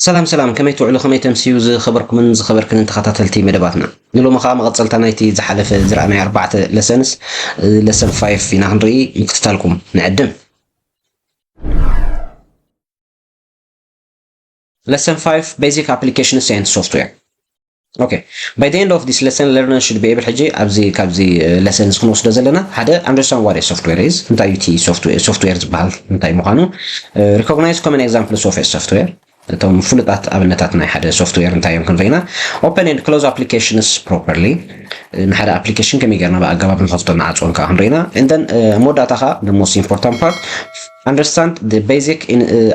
ሰላም ሰላም፣ ከመይ ትውዕሉ፣ ከመይ ተምስዩ ዝኸበርኩምን ዝኸበርክንን ተኸታተልቲ መደባትና። ንሎሚ ኸኣ መቐጸልታ ናይቲ ዝሓለፈ ዝረኣናዮ ኣርባዕተ ለሰንስ፣ ለሰን ፋይፍ ኢና ክንርኢ፣ ምክትታልኩም ንዕድም። Lesson five: Basic Applications and Software. Okay, by the end of this lesson, learners should be able፣ ሕጂ ኣብዚ ካብዚ ለሰንስ ክንወስዶ ዘለና ሓደ understand what a software is፣ እንታይ እዩ እቲ ሶፍትዌር ዝበሃል እንታይ ምዃኑ፣ recognize common examples of a software፣ እቶም ፍሉጣት ኣብነታት ናይ ሓደ ሶፍትዌር እንታይ እዮም ክንርኢ ኢና። Open and close applications properly፣ ንሓደ ኣፕሊኬሽን ከመይ ጌርና ብኣገባብ ንኸፍቶን ንዓጽዎን ከዓ ክንርኢ ኢና። And then መወዳእታ ከዓ the most important part: understand the basic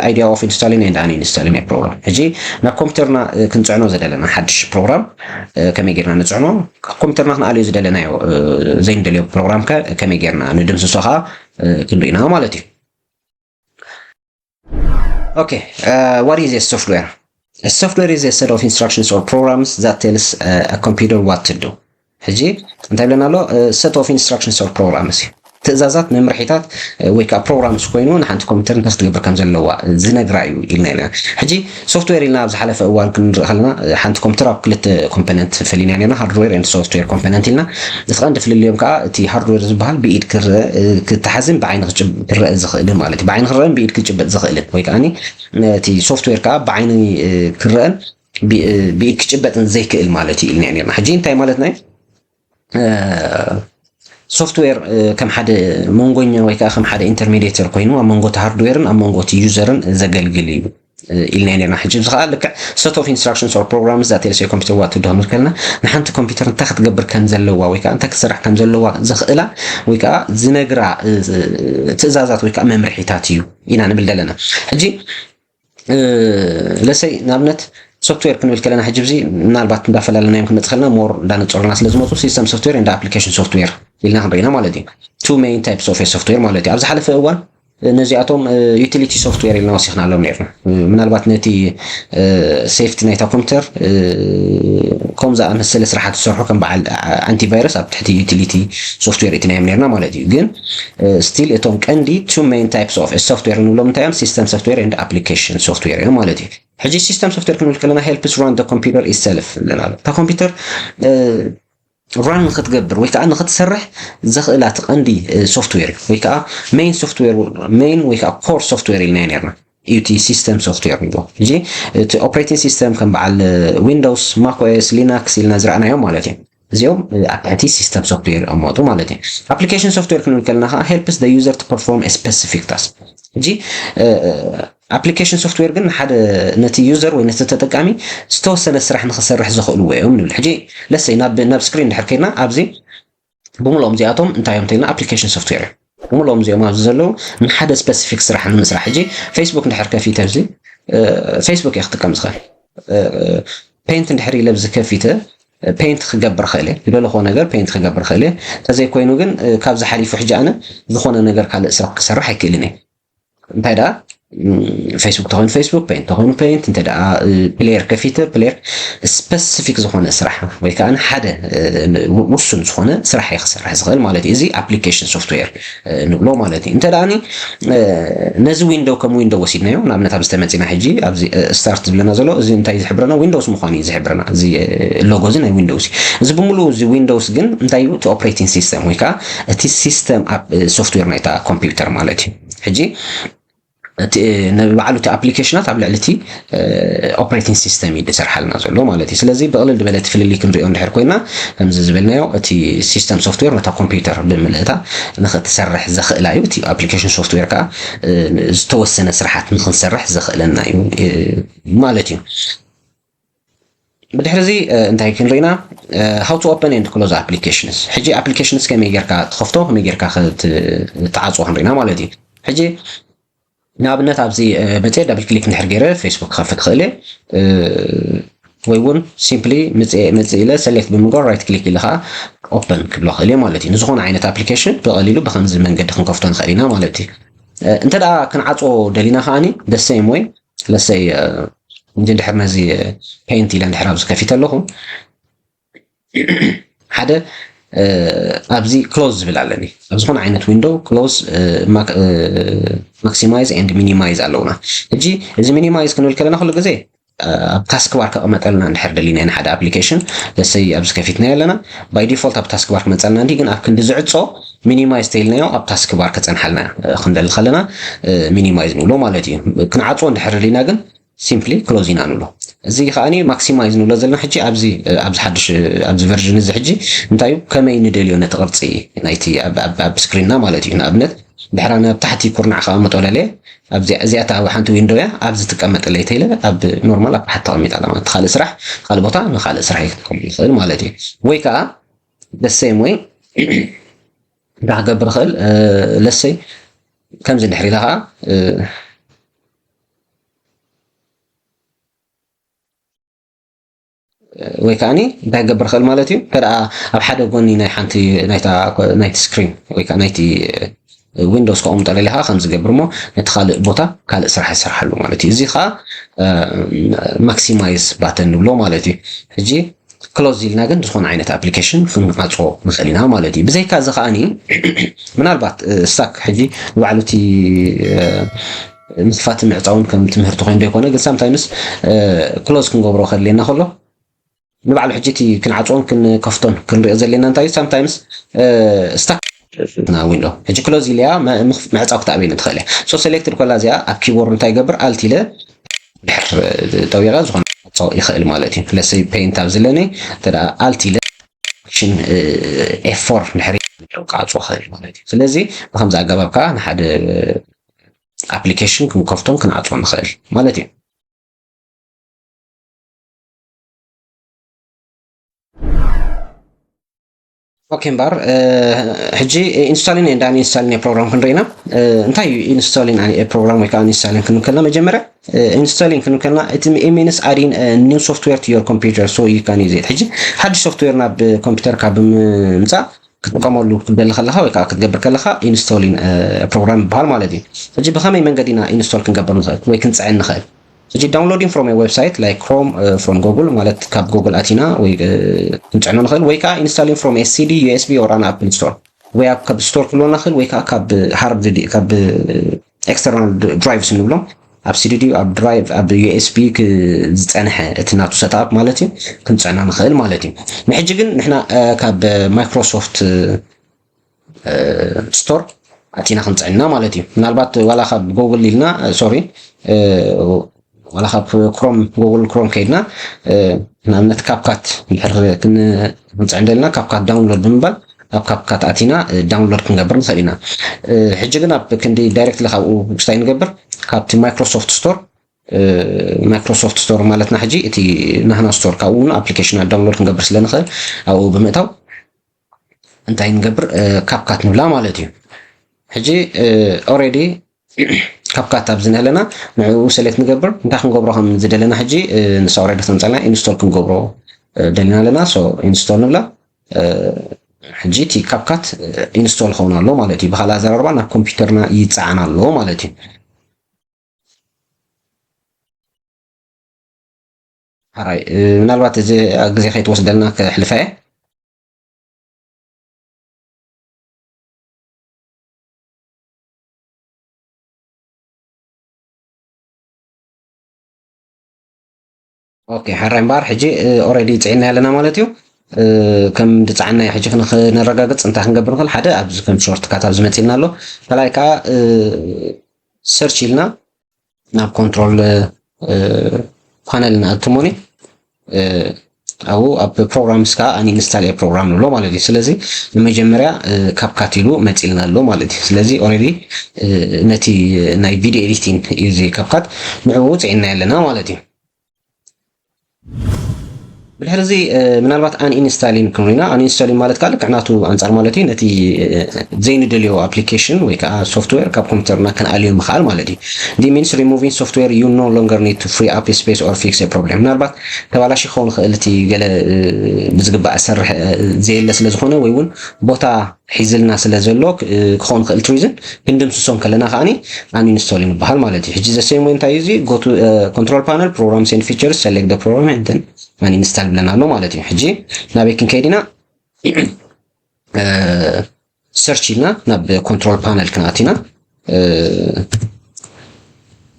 idea of installing and uninstalling a program። ሕጂ ናብ ኮምፒውተርና ክንጽዕኖ ዝደለና ሓድሽ ፕሮግራም ከመይ ጌርና ንጽዕኖ፣ ኮምፒውተርና ክንኣልዮ ዝደለናዮ ዘይንደልዮ ፕሮግራም ከ ከመይ ጌርና ንድምስሶ ከዓ ክንርኢ ኢና ማለት እዩ። Okay, what is a software? A software is a set of instructions or programs that tells a computer what to do. ሕጂ እንታይ ብለና ኣሎ? Set of instructions or programs እዩ። ትእዛዛት፣ መምርሒታት ወይ ከዓ ፕሮግራምስ ኮይኑ ንሓንቲ ኮምፒውተር እንታይ ክትገብር ከም ዘለዋ ዝነግራ እዩ ኢልና ኢና። ሕጂ ሶፍትዌር ኢልና ኣብ ዝሓለፈ እዋን ክንርኢ ከለና ሓንቲ ኮምፒውተር ኣብ ክልተ ኮምፖነንት ፈሊና ነርና፣ hardware and software component ኢልና። እቲ ቀንዲ ፍልልዮም ከዓ እቲ ሃርድዌር ዝበሃል ብኢድ ክረአ፣ ክተሓዝን ብዓይኒ ክረአ ዝኽእልን ማለት እዩ። ብዓይኒ ክረአን ብኢድ ክጭበጥ ዝኽእልን ወይ ከዓ እቲ ሶፍትዌር ከዓ ብዓይኒ ክረአን ብኢድ ክጭበጥን ዘይክእል ማለት እዩ ኢልና ነርና። ሕጂ እንታይ ማለትና እዩ? ሶፍትዌር ከም ሓደ መንጎኛ ወይ ከዓ ከም ሓደ ኢንተርሜዲየተር ኮይኑ ኣብ መንጎ እቲ ሃርድዌርን ኣብ መንጎ እቲ ዩዘርን ዘገልግል እዩ ኢልና ነርና። ሕጂ እዚ ከዓ ልክዕ set of instructions or programs that tells a computer what to do ክንብል ከለና ንሓንቲ ኮምፒውተር እንታይ ክትገብር ከም ዘለዋ ወይ ከዓ እንታይ ክትሰርሕ ከም ዘለዋ ዘኽእላ ወይ ከዓ ዝነግራ ትእዛዛት ወይ ከዓ መምርሒታት እዩ ኢና ንብል ዘለና። ሕጂ ለሰይ ንኣብነት ሶፍትዌር ክንብል ከለና ሕጂ ብዚ ምናልባት እንዳፈላለናዮም ክንመጽእ ከለና ሞር እንዳነጸሩና ስለ ዝመጹ system software and application software ኢልና ክንርኢና ማለት እዩ። Two main types of software ማለት እዩ። ኣብ ዝሓለፈ እዋን ነዚኣቶም ዩቲሊቲ ሶፍትዌር ኢልና ወሲኽናሎም ነርና። ምናልባት ነቲ ሴፍቲ ናይታ ኮምፒውተር ከም ዝኣመሰለ ስራሓት ዝሰርሑ ከም በዓል ኣንቲቫይረስ ኣብ ትሕቲ ዩቲሊቲ ሶፍትዌር እትናዮም ነርና ማለት እዩ። ግን ስቲል እቶም ቀንዲ two main types of software ንብሎም እንታይ እዮም? System software and application software እዮም ማለት እዩ። ሕጂ system software ክንብል ከለና helps run the computer itself ኣለና። እታ ኮምፒውተር ራን ንክትገብር ወይ ከዓ ንክትሰርሕ ዘኽእላ እቲ ቀንዲ ሶፍትዌር ወይ ከዓ ሜን ሶፍትዌር፣ ሜን ወይ ከዓ ኮር ሶፍትዌር ኢልና ነርና። እዩ እቲ ሲስተም ሶፍትዌር ንብሎ። ሕጂ እቲ ኦፕሬቲንግ ሲስተም ከም በዓል ዊንዶውስ፣ ማክ ኦኤስ፣ ሊናክስ ኢልና ዝረኣናዮም ማለት እዮም። እዚኦም ኣብ ትሕቲ ሲስተም ሶፍትዌር ይቕመጡ ማለት እዮም። ኣፕሊኬሽን ሶፍትዌር ክንብል ከለና ከዓ helps the user to perform a specific task። ሕጂ ኣፕሊኬሽን ሶፍትዌር ግን ሓደ ነቲ ዩዘር ወይ ነቲ ተጠቃሚ ዝተወሰነ ስራሕ ንክሰርሕ ዘኽእልዎ እዮም ንብል። ሕጂ ለሰይ ናብ ናብ ስክሪን ድሕር ከይድና ኣብዚ ብምልኦም እዚኣቶም እንታይ እዮም ተይልና ኣፕሊኬሽን ሶፍትዌር እዮም። ብምልኦም እዚኦም ኣብዚ ዘለዉ ንሓደ ስፐሲፊክ ስራሕ ንምስራሕ። ሕጂ ፌስቡክ እንድሕር ከፊተ ኣብዚ ፌስቡክ እየ ክጥቀም ዝኽእል። ፔንት እንድሕር ኢለ ኣብዚ ከፊተ ፔንት ክገብር ኽእል እየ። ዝደለኹዎ ነገር ፔንት ክገብር ኽእል እየ። እንተዘይኮይኑ ግን ካብዚ ሓሊፉ ሕጂ ኣነ ዝኾነ ነገር ካልእ ስራሕ ክሰርሕ ኣይክእልን እየ። እንታይ ደኣ ፌስቡክ ተኾይኑ ፌስቡክ፣ ፔንት ተኾይኑ ፔንት፣ እንተ ደኣ ፕሌየር ከፊተ ፕሌየር ስፐሲፊክ ዝኾነ ስራሕ ወይ ከዓ ሓደ ውሱን ዝኾነ ስራሕ እየ ክሰርሕ ዝኽእል ማለት እዩ። እዚ ኣፕሊኬሽን ሶፍትዌር ንብሎ ማለት እዩ። እንተ ደኣ ነዚ ዊንዶው ከም ዊንዶው ወሲድናዮ፣ ንኣብነት ኣብዚ ተመፂና ሕጂ ኣብዚ ስታርት ዝብለና ዘሎ እዚ እንታይ ዝሕብረና? ዊንዶውስ ምዃኑ እዩ ዝሕብረና። እዚ ሎጎ እዚ ናይ ዊንዶውስ እዩ። እዚ ብምሉኡ እዚ ዊንዶውስ ግን እንታይ እዩ? እቲ ኦፕሬቲንግ ሲስተም ወይ ከዓ እቲ ሲስተም ሶፍትዌር ናይታ ኮምፒውተር ማለት እዩ። ሕጂ ባዕሉ እቲ ኣፕሊኬሽናት ኣብ ልዕሊ እቲ ኦፕሬቲንግ ሲስተም እዩ ዝሰርሓልና ዘሎ ማለት እዩ። ስለዚ ብቕልል ዝበለ እቲ ፍልልይ ክንሪኦ እንድሕር ኮይና ከምዚ ዝበልናዮ እቲ ሲስተም ሶፍትዌር ነታ ኮምፒውተር ብምልእታ ንክትሰርሕ ዘኽእላ እዩ። እቲ ኣፕሊኬሽን ሶፍትዌር ከዓ ዝተወሰነ ስራሓት ንክንሰርሕ ዘኽእለና እዩ ማለት እዩ። ብድሕሪ እዚ እንታይ ክንርኢና? How to open and close applications። ሕጂ ኣፕሊኬሽንስ ከመይ ጌርካ ትኸፍቶ ከመይ ጌርካ ክትዓፅዎ ክንርኢና ማለት እዩ። ሕጂ ንኣብነት ኣብዚ መፅየ ዳብል ክሊክ እንድሕር ገይረ ፌስቡክ ክኸፍት ክእል እየ ወይ እውን ሲምፕሊ መፅእ ኢለ ሰሌክት ብምግባር ራይት ክሊክ ኢለ ከዓ ኦፐን ክብሎ ክእል እየ ማለት እዩ። ንዝኾነ ዓይነት ኣፕሊኬሽን ብቐሊሉ ብከምዚ መንገዲ ክንከፍቶ ንኽእል ኢና ማለት እዩ። እንተ ደኣ ክንዓፅዎ ደሊና ከዓኒ ደሰይም ወይ ለሰይ እንድሕር ነዚ ፔንት ኢለ እንድሕር ኣብዚ ከፊተ ኣለኹ ሓደ ኣብዚ ክሎዝ ዝብል ኣለኒ ኣብ ዝኾነ ዓይነት ዊንዶው ክሎዝ ማክሲማይዝ ኤንድ ሚኒማይዝ ኣለውና። ሕጂ እዚ ሚኒማይዝ ክንብል ከለና ኩሉ ግዜ ኣብ task bar ከቐመጠልና እንድሕር ደሊና ኢና ሓደ application ለሰይ ኣብዚ ከፊትና ኣለና። By default ኣብ task bar ክመፀልና እንዲ ግን ኣብ ክንዲ ዝዕፆ minimize ተይልናዮ ኣብ task bar ከፀንሓልና ክንደሊ ከለና minimize ንብሎ ማለት እዩ። ክንዓፅዎ እንድሕር ደሊና ግን simply close ኢና ንብሎ። እዚ ከዓኒ maximize ንብሎ ዘለና ሕጂ ኣብዚ ኣብዚ ሓድሽ ኣብዚ version እዚ ሕጂ እንታይ እዩ ከመይ ንደልዮ ነቲ ቅርፂ ናይቲ ኣብ screen ና ማለት እዩ። ንኣብነት ድሕራ ናብ ታሕቲ ኩርናዕ ከቐምጦ ደልየ እዚኣ እታ ኣብ ሓንቲ window እያ ኣብዚ ትቀመጠለይ ተይለ ኣብ normal ኣብ ታሕቲ ተቐሚጣ ማለት ካልእ ስራሕ ካልእ ቦታ ንካልእ ስራሕ ይክትከም ይኽእል ማለት እዩ። ወይ ከዓ the same way እንታይ ክገብር ይኽእል ለሰይ ከምዚ እንድሕር ኢለ ከዓ ወይ ከዓኒ እንታይ ክገብር ይኽእል ማለት እዩ። እንተ ደኣ ኣብ ሓደ ጎኒ ናይ ሓንቲ ናይቲ screen ወይ ከዓ ናይቲ Windows ከቐምጦ ደሊኻ ከም ዝገብር እሞ ነቲ ካልእ ቦታ ካልእ ስራሕ ይሰርሓሉ ማለት እዩ። እዚ ከዓ maximize button ንብሎ ማለት እዩ። ሕጂ close ኢልና ግን ዝኾነ ዓይነት application ክንዓፅዎ ንኽእል ኢና ማለት እዩ። ብዘይካ እዚ ከዓኒ ምናልባት stack ሕጂ ንባዕሉ እቲ ምኽፋትን ምዕፃውን ከም ትምህርቲ ኮይኑ ዘይኮነ ግን sometimes close ክንገብሮ ከድልየና ከሎ ንባዕሉ ሕጂ እቲ ክንዓፅዎን ክንከፍቶን ክንሪኦ ዘለና እንታይ እዩ sometimes stack ና window ሕጂ close ኢለያ ምዕፃው ክትኣብየኒ ትኽእል እያ። So selected ኮላ እዚኣ ኣብ keyboard እንታይ ይገብር alt ኢለ ድሕር ጠዊቐ ዝኾነ ክዓፅዎ ይኽእል ማለት እዩ። ለሰይ paint ኣብ ዝለኒ እንተ alt ኢለ option F four ድሕሪ ክዓፅዎ ይኽእል ማለት እዩ። ስለዚ ብከምዚ ኣገባብ ከዓ ንሓደ application ክንከፍቶን ክንዓፅዎን ንኽእል ማለት እዩ። ኦኬ እምበር ሕጂ installing and uninstalling a program ክንርኢ ኢና። እንታይ እዩ installing a program ወይ ከዓ uninstalling ክንብል ከለና መጀመርያ installing ክንብል ከለና እቲ means adding new software to your computer so you can use it። ሕጂ ሓድሽ software ናብ ኮምፒውተርካ ብምምፃእ ክትጥቀመሉ ክትደሊ ከለኻ ወይ ከዓ ክትገብር ከለኻ installing program ይበሃል ማለት እዩ። ሕጂ ብኸመይ መንገዲ ኢና install ክንገብር ንኽእል ወይ ክንፅዕን ንኽእል? ሕጂ downloading from a website like Chrome from Google ማለት ካብ Google ኣቲና ወይ ክንፅዕኖ ንኽእል ወይ ከዓ installing from a CD, USB or an Apple Store ወይ ኣብ ካብ store ክህልወና ክእል ወይ ከዓ ካብ hard ካብ external drives ንብሎም ኣብ CD ድዩ ኣብ drive ኣብ USB ዝፀንሐ እቲ ናቱ setup ማለት እዩ ክንፅዕኖ ንኽእል ማለት እዩ። ንሕጂ ግን ንሕና ካብ Microsoft store ኣቲና ክንፅዕና ማለት እዩ። ምናልባት ዋላ ካብ Google ኢልና sorry ዋላ ካብ Chrome Google Chrome ከይድና ንኣብነት CapCut ድሕር ክንፅዕን ደልና CapCut download ብምባል ኣብ CapCut ኣቲና download ክንገብር ንኽእል ኢና። ሕጂ ግን ኣብ ክንዲ direct ካብኡ ስታይ ንገብር ካብቲ Microsoft store Microsoft store ማለትና ሕጂ እቲ ናህና store ካብኡ እውን application download ክንገብር ስለ ንኽእል ኣብኡ ብምእታው እንታይ ንገብር CapCut ንብላ ማለት እዩ። ሕጂ already CapCut ኣብዚ ንህለና ንዕኡ select ንገብር እንታይ ክንገብሮ ከም ዝደለና ሕጂ ንሳ already ተምፀልና install ክንገብሮ ደሊና ኣለና so install ንብላ። ሕጂ እቲ CapCut install ኸውን ኣሎ ማለት እዩ። ብካልእ ኣዘራርባ ናብ ኮምፒውተርና ይፀዓን ኣሎ ማለት እዩ። ሓራይ ምናልባት እዚ ግዜ ከይትወስደልና ክሕልፋ እየ። ኦኬ ሓራይ እምበኣር ሕጂ already ፅዒና ኣለና ማለት እዩ። ከም ድፃዓናዮ ሕጂ ክንረጋግፅ እንታይ ክንገብር ንኽእል ሓደ ኣብዚ ከም shortcut ኣብዚ መፂልና ኣሎ ካልኣይ ከዓ search ኢልና ናብ control panel ንኣቱ ሞኒ ኣብኡ ኣብ programs ከዓ uninstall a program ንብሎ ማለት እዩ። ስለዚ ንመጀመርያ CapCut ኢሉ መፂልና ኣሎ ማለት እዩ። ስለዚ already ነቲ ናይ video editing እዩ እዚ CapCut ንዕኡ ፅዒናዮ ኣለና ማለት እዩ። ብድሕሪ እዚ ምናልባት uninstalling ክንሪና uninstalling ማለት ከዓ ልክዕ ናቱ ኣንፃር ማለት እዩ ነቲ ዘይንደልዮ application ወይ ከዓ software ካብ ኮምፒውተርና ክንኣልዮ ምኽኣል ማለት እዩ። This means removing software you no longer need to free up space or fix a problem ምናልባት ተባላሽ ክኸውን ይኽእል እቲ ገለ ብዝግባእ ዝሰርሕ ዘየለ ስለ ዝኾነ ወይ እውን ቦታ ሒዝልና ስለ ዘሎ ክኸውን ይኽእል እቲ reason ክንድምስሶ ከለና ከዓኒ uninstall ይበሃል ማለት እዩ። ሕጂ the same way እንታይ እዩ እዚ go to control panel programs and features select the program and then uninstall ብለና ኣሎ ማለት እዩ። ሕጂ ናበይ ክንከይድ ኢና? search ኢልና ናብ control panel ክንኣት ኢና።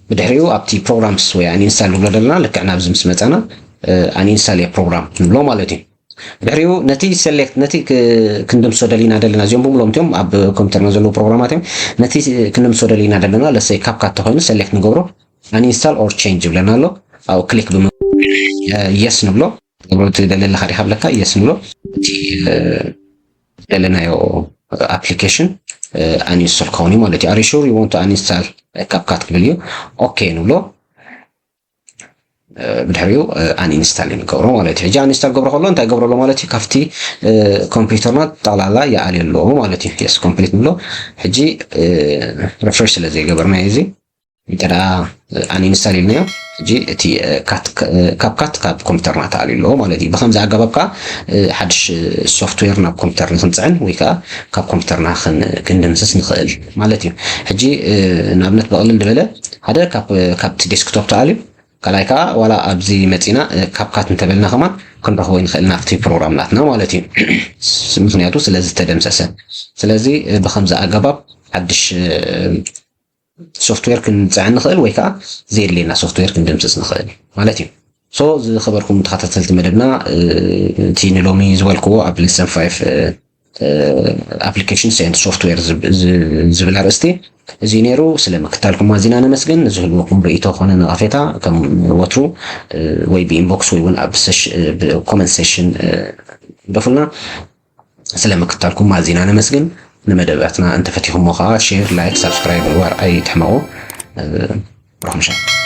ብድሕሪኡ ኣብቲ ፕሮግራምስ ወይ ኣንኢንስታል ንብሎ ዘለና ልክዕ ናብዚ ምስ መፀና ኣንኢንስታል የ ፕሮግራም ንብሎ ማለት እዩ። ድሕሪኡ ነቲ ሰሌክት ነቲ ክንድምሶ ደሊና ደለና እዚኦም ብምሎም እቲኦም ኣብ ኮምፒተርና ዘለዉ ፕሮግራማት እዮም። ነቲ ክንድምሶ ደሊና ደለና ለሰይ ካፕካት ተኮይኑ ሰሌክት ንገብሮ ኣንኢንስታል ኦር ቼንጅ ይብለና ኣሎ። ኣብኡ ክሊክ የስ ንብሎ። ትገብሮ ትደሊ ኣለካ ዲካ ብለካ የስ ንብሎ። እቲ ደለናዮ ኣፕሊኬሽን ኣንኢንስቶል ክኸውን እዩ ማለት እዩ። ኣሪ ሹር ዩ ወንቱ ኣንኢንስታል ካፕካት ክብል እዩ። ኦኬ ንብሎ። ብድሕሪኡ ኣንኢንስታል ንገብሮ ማለት እዩ። ሕጂ ኣንኢንስታል ገብሮ ከሎ እንታይ ገብሮ ኣሎ ማለት እዩ? ካብቲ ኮምፒውተርና ጠቕላላ ይኣልዮ ኣለዎ ማለት እዩ። የስ ኮምፕሊት ንብሎ። ሕጂ ሪፍሬሽ ስለ ዘይገበርና እዚ እንተ ኣንኢንስታል ኢልናዮ ሕጂ እቲ ካፕካት ካብ ኮምፒውተርና ተኣልዩ ኣለዎ ማለት እዩ። ብከምዚ ኣገባብ ከዓ ሓድሽ ሶፍትዌር ናብ ኮምፒውተር ንክንፅዕን ወይ ከዓ ካብ ኮምፒውተርና ክንድምስስ ንኽእል ማለት እዩ። ሕጂ ንኣብነት ብቕልል ዝበለ ሓደ ካብቲ ዴስክቶፕ ተኣልዩ ካልኣይ ከዓ ዋላ ኣብዚ መፂና ካፕካት እንተበልና ከማን ክንረኽቦ ንኽእል ናብቲ ፕሮግራም ናትና ማለት እዩ። ምክንያቱ ስለዝተደምሰሰ። ስለዚ ብከምዚ ኣገባብ ሓድሽ ሶፍትዌር ክንፅዕን ንኽእል ወይ ከዓ ዘየድልየና ሶፍትዌር ክንድምስስ ንኽእል ማለት እዩ። ሶ ዝኸበርኩም ተኸታተልቲ መደብና እቲ ንሎሚ ዝበልክዎ ኣብ ሌሰን ፋይቭ applications and software ዝብል ኣርእስቲ እዚ ነይሩ። ስለ ምክታልኩም ኣዚና ነመስግን። ንዝህልወኩም ርእይቶ ኮነ ነቐፌታ ከም ወትሩ ወይ ብኢንቦክስ ወይ እውን ኣብ ኮመንት ሴሽን ግደፉልና። ስለ ምክታልኩም ኣዚና ነመስግን። ንመደባትና እንተፈቲኹሞ ከዓ ሼር፣ ላይክ፣ ሳብስክራይብ ምግባር ኣይትሕመቑ። ብሩኽ ምሸት።